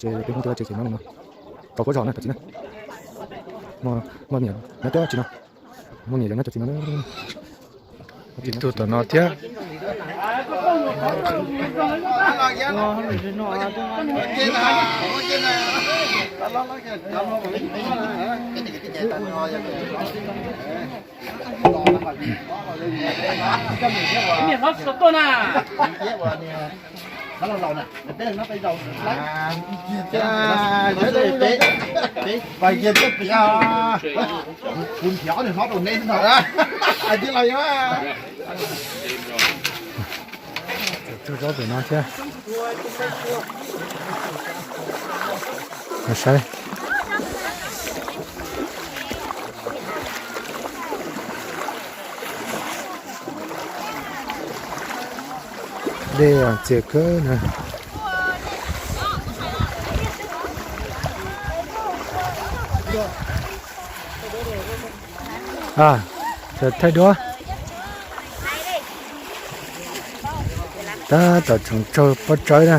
Ces peb Hmoob ces tsev no no, tau puab zos na cov txiv na. Muaj niam nyob cov txiv no, muaj niam yog nyob cov txiv no. Ib tug tom no thiab. Kuv nrhiav nws hlob rau neb no. Ais tias los yog tug zaub pem no thiab. Saib. Dej txias kawg na. A, thaij duab. Tab tom tseem tsawg pob tsawb na,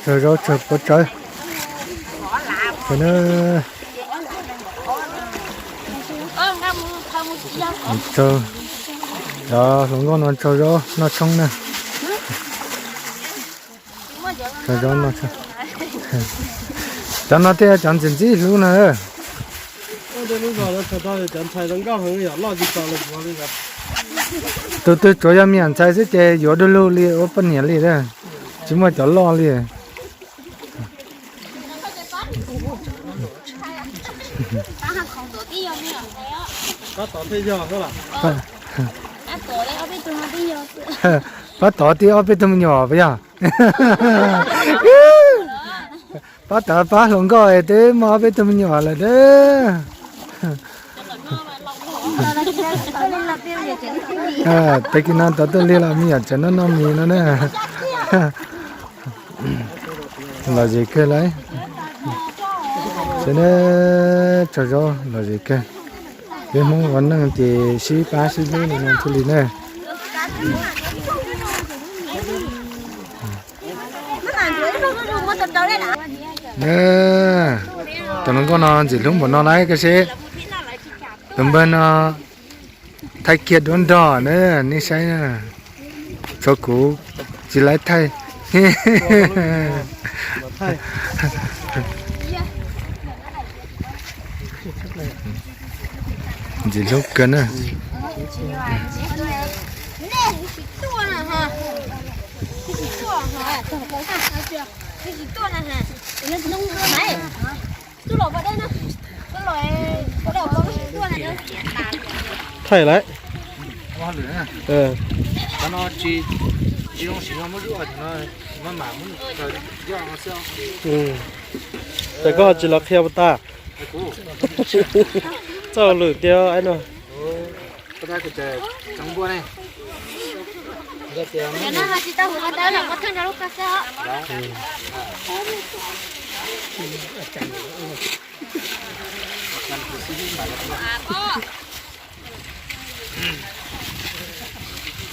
tsawg zaub tsawg pob tsawb. Tsawg, cov hluas nkauj no tsawg zaub noj tshoob na. Tsawg zaub noj tshoob. Cov no tej cov ntxim ntxim hlub na. Tus twg tsuav yog me nyuam ntxhais xwb ces yuav dua lug li ua poj niam li, tsis muaj cov loj li. Pab tod tib ob peb tug me nyuam puas yog? Pab tod pab hluas nkauj es twb muaj ob peb tug me nyuam lawm. Tag kis no tod tuaj lig los me nyuam tseem noj noj mis no na. Lom zem kawg lauj. Tsev neeg tsaug zog lom zem kawg. Peb Hmoob ua neej ces sib pab sib hlub li no thiaj li na. Tus hluas nkauj no ntxim hlub npaum no lauj, koj seb. Tus npawg no thaij kiag duab nrog na, nej saib na. Tshuav kuv tsis laiv thaij. Ntxim hlub kawg na. Thaij lawm. Ces koj tsis los qhia puas tas? Txoj lwm tiag no.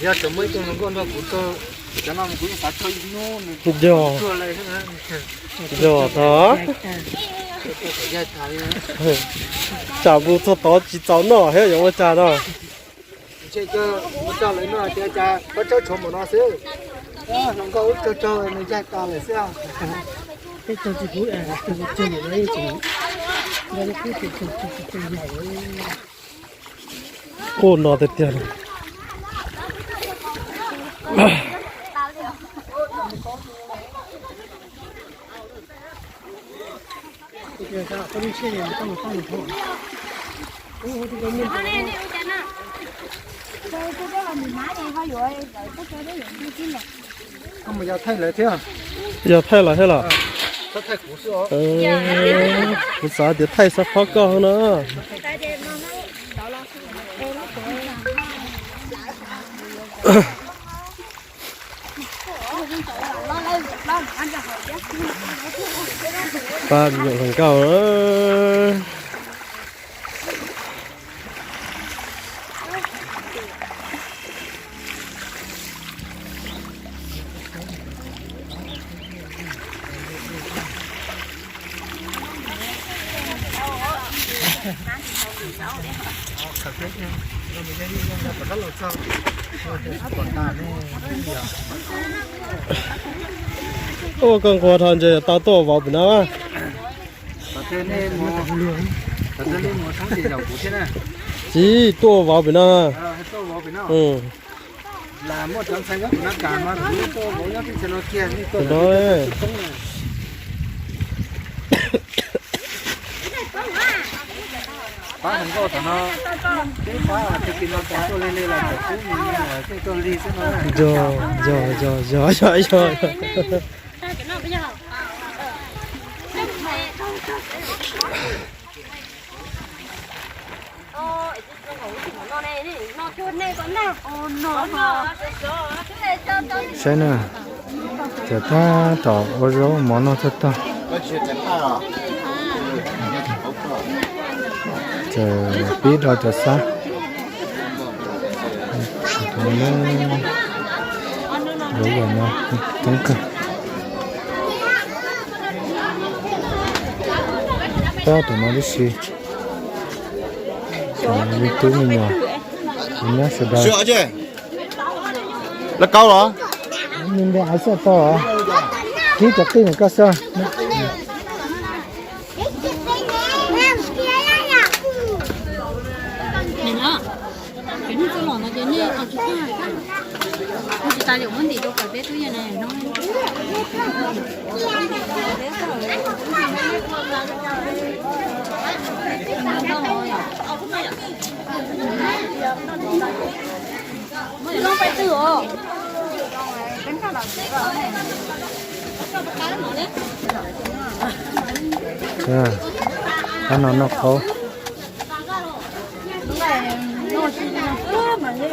Yog tseem muaj ib tug hluas nkauj nrog kuv txog, cov no kuv yeej xav tso ib hnub nws tuag lawm. Yog tod, tsam mus txog tod tsis txaus noj thiab yuav ua cas no. Ntshe ua tau lawv no tias cas pob tsawb tshuav npaum no xwb. Hluas nkauj wb tsaug tsaug nws yaig tas lawm xwb. Quaj no tiag tiag. Koj mus yog thaij lawv thiab. Yog thaij lawv thiab los? Kuv xav tias thaij xab phob koj no. Pab me nyuam hluas nkauj. Ua koj nquag tho ntses tau tuaj vauv pem no. Tsis tuaj vauv pem no. Yog, yog, yog, yog, yog. Saib na, txawm tab tom ua zaub mov noj txog tog. Txawm pib rau cov xab. Lub yam no coob kawg. Tab tom no tib si. Cov me tub me nyuam, cov nyab sawv daws. Lawv kaub los? Me npe av xoj tau os. Kib cov qij ntawm koj xwb. Cov nej txoj los no ces nej tsis tag, tsis tas li muab ntim rau pem peb tub yej na no. Qab no noj qaub,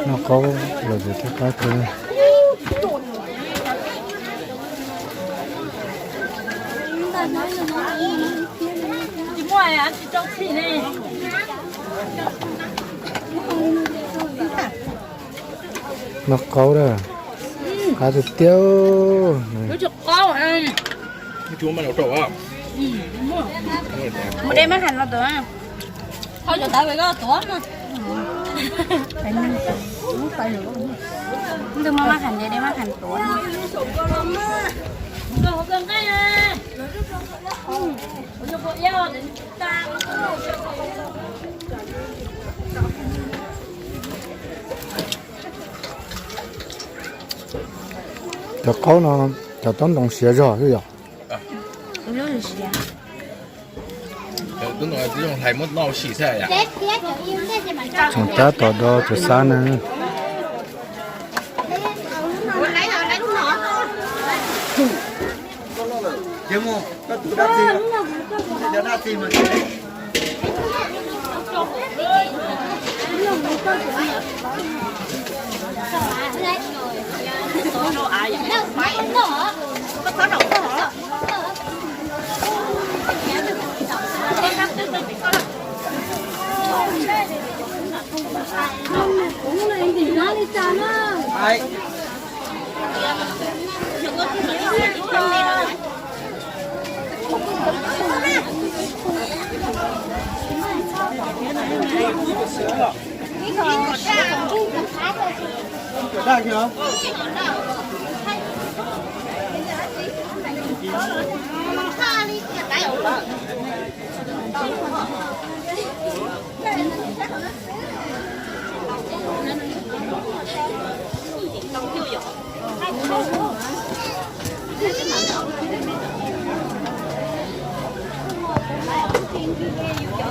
noj qaub los tus thiab qab kawg. Noj qaub na, qab tiag tiag. Mus de maj ham no tuaj, koj cov tav koj tuav no. Ntuj, muaj maj ham ces de maj ham tuav. Cov qaub no, cov taub ntoo siav zog xwb yom. Tsoom cab tom do cov xab na.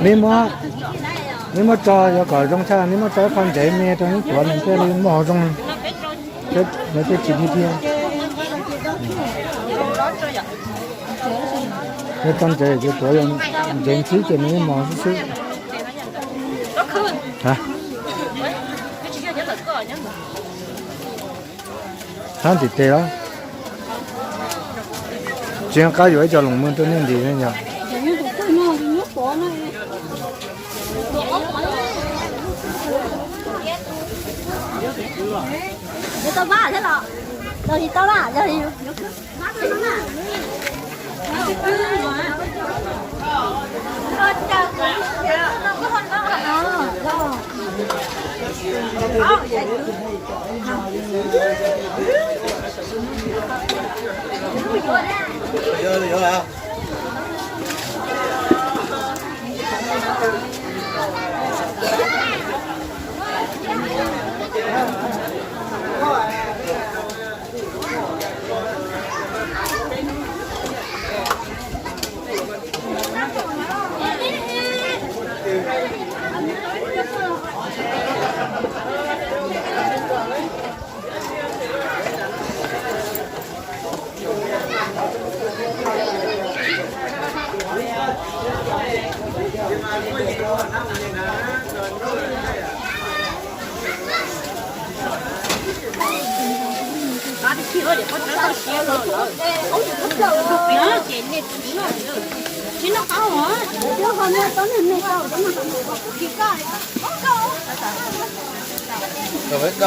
Neb muab, neb muab tso yuav kom zoo tshaj, neb muab tso ib qho ntsev me rau neb tuav nws thiaj li muaj hauv zoo. Lawv thiaj tsis dhia dhia. Yog tso ntsev ces tuav ntsev ntxwb ces nws mos xwb xwb. Hab ntim tes los? Tsis nco qab yuav ib co loos mws rau nej ntim ne yom. Cov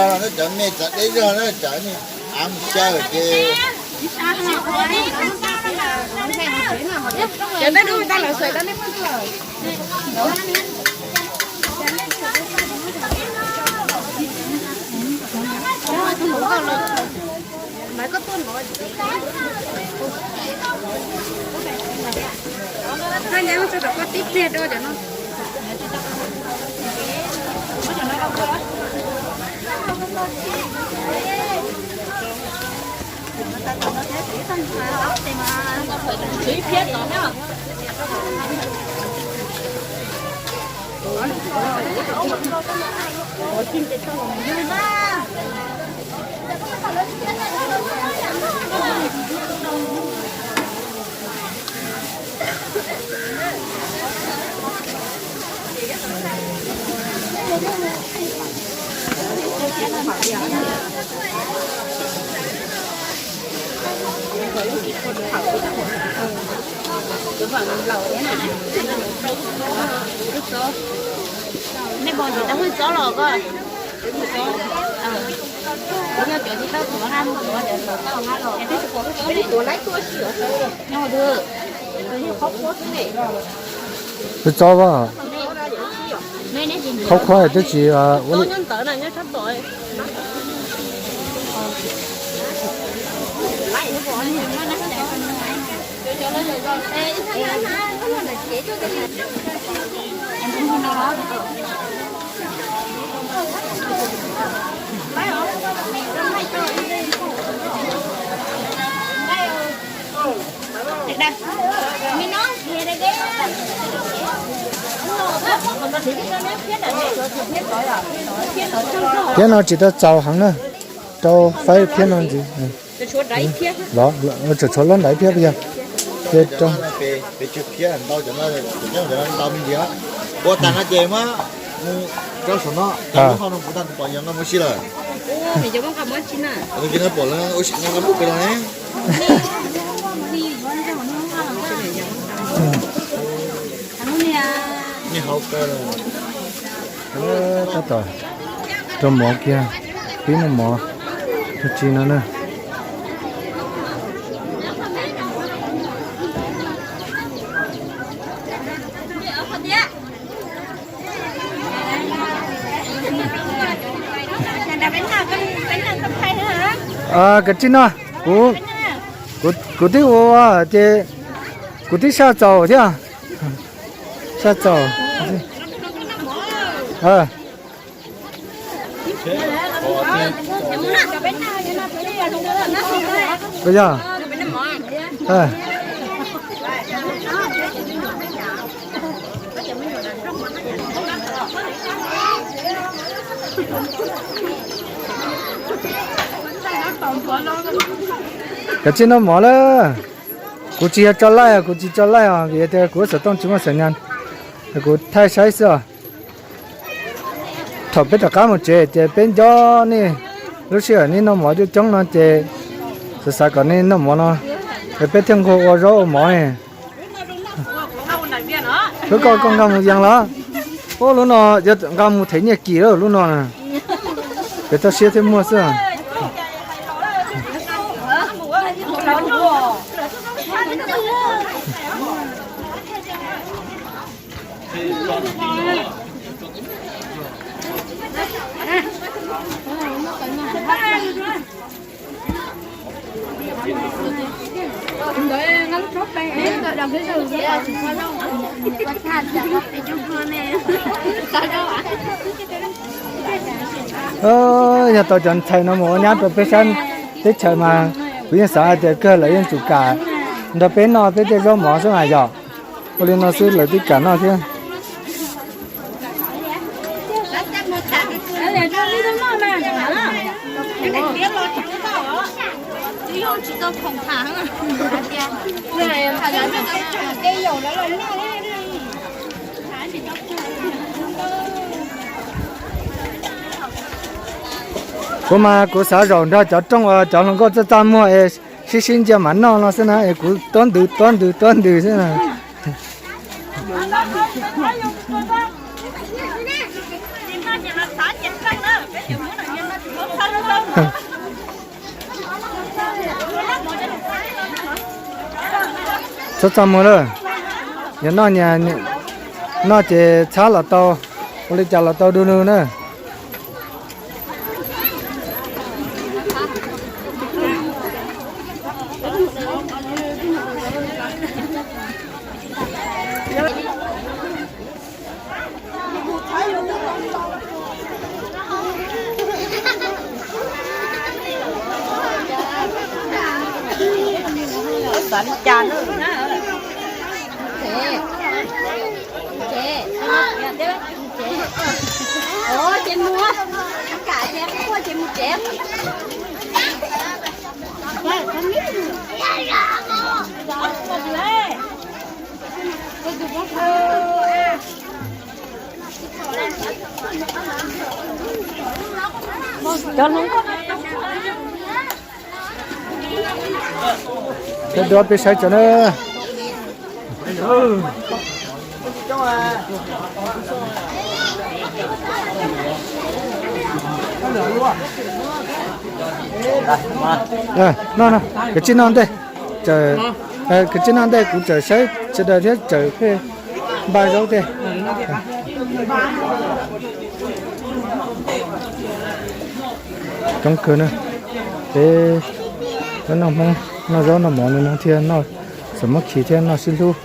peb do no cov me txav deb zog na, cov av mus xyaw ces. Nej pom ntsis tau hwj txob los koj. Hwj txob as, qhov qhuav twb tsis ua li. Thiab no tsis tau txaus heev na, rau faib thiab no ntxiv. Los tseem tshuav lub nrad ib phiab puas yog? Ces rau. Peb tshuav phiab ntau, cov no ntau me ntsis. Ua tag no ces muab mus rau saum no, cov lub hau no kuv tau pom yog nqa mus si lawm. Tus no pom lawv ua si nqa mus pem los ne. Tab tom rau mov kiag, pib noj mov ua si no na. Kav tsij noj, kuv, kuv twb ua ces kuv twb saj txaus thiab. Saj txaus. Puas yog? Kav tsij noj mov lawm. Kuv tsis yog tso laij, kuv tsis tso laij os, vim tias kuv xov tooj tsis muaj xaim nyas, kuv thaij saib xwb os. Thaum peb rov qab mus tsev ces peb nco nej lub sij hawm nej noj mov coob coob no ces xav xav kom nej noj mov no, es peb thiaj nquag ua zaub ua mov ne. Lub koj koj nqa mus yees los? Ub, lub no yuav nqa mus them nyiaj kim lawm lub no na. Pem toj siab thiaj muaj xwb. Yog tau cov ntxhais no mus ua nyab rau peb sab teb chaws mas kuv yeej xav hais tias kawg lawv yeej tsum kam nrog peb noj peb tej zaub mov xwb mas yog. Ua li no xwb lawv twb kam noj thiab. Kuv mas kuv xav zaum nrog cov rooj uas cov hluas nkauj txaj txaj muag es sib sib ntsia mam noj no xwb na es kuv tuab ntws tuab ntws tuab ntws xwb na. Txhob txaj muag lawm, yog noj, noj ces txhab los tau, ua li cas los tau du lug na. Xav li cas na? Ces mus, kam ces quaj ces mus tsev. Cov hluas nkauj, cov duab peb saib cov na. No, no, koj tsis noj ntej, koj tsis noj ntej kuv tseem saib sawv daws thiab tseem pheej npaj zaub thiab. Coob kawg na, peb noj Hmoob noj zaub noj mov li no thiaj noj xam mab khi thiab noj sib hlub.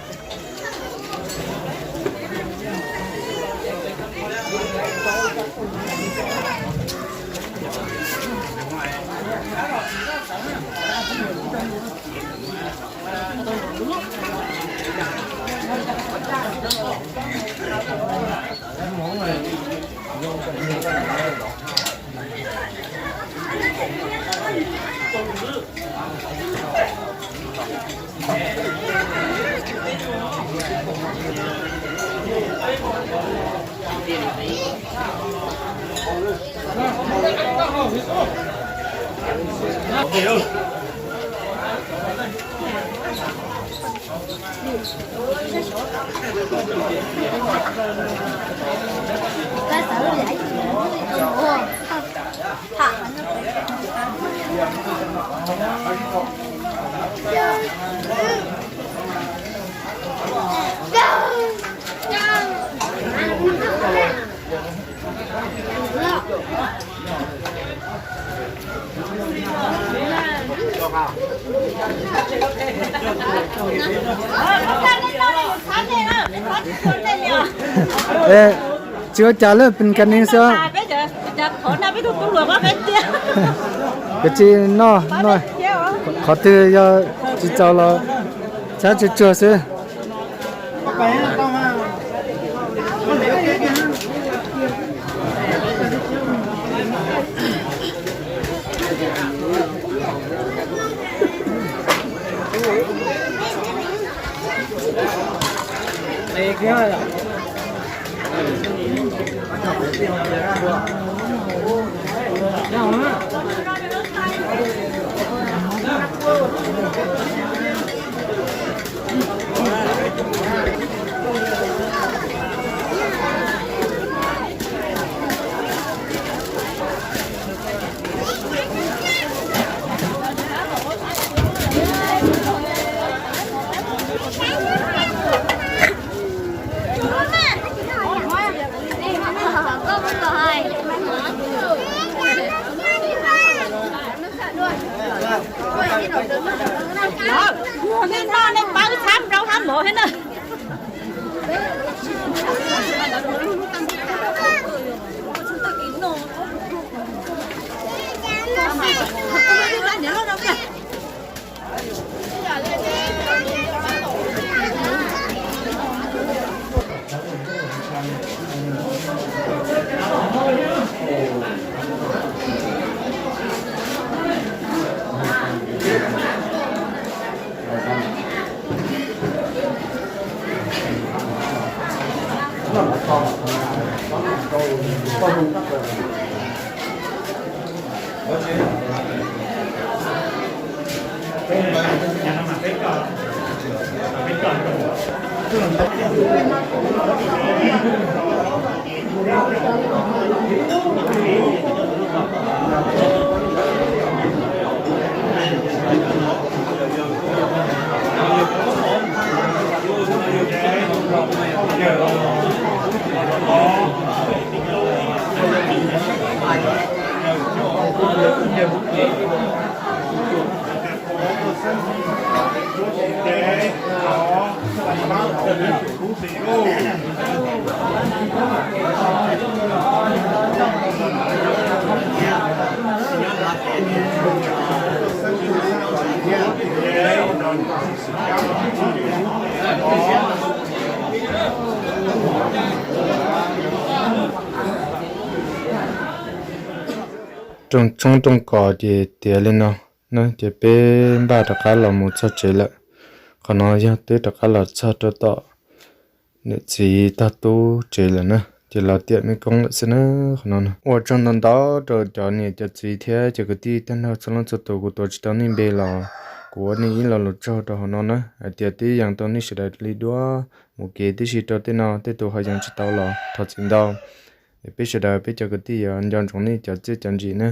Tsis ua cas lawm, pes kas neeg xwb. Koj tsis noj, noj qhov twg yog tsis txaus los txhab tsuag tsuag xwb. Tod thiab na. Rooj tshoob rooj kos ces tiav li no na, ces peb npaj rov qab los mus txog tsev lawm. Qhov no yog twb rov qab los txog rau tom niam txiv tog tub tsev lawm na, ces los tiam me koob lawm xwb na. Qhov no ua tsaug ntau ntau rau cov niam cov txiv thiab cov kwv tij tag nrho txhua leej txhua tus, kuv tuav tsis tau nej npe los kuv ua nej ib lo lus tsaug rau hauv no na, hais tias twb yeej tau nej sawv daws li duab mus kev tib si rau tej no, tej tus ho yeej tsis tau los thov txim ntau. Es peb sawv daws peb cov kwv tij yuav nco ntsoov nej cov txiaj cov ntsim na.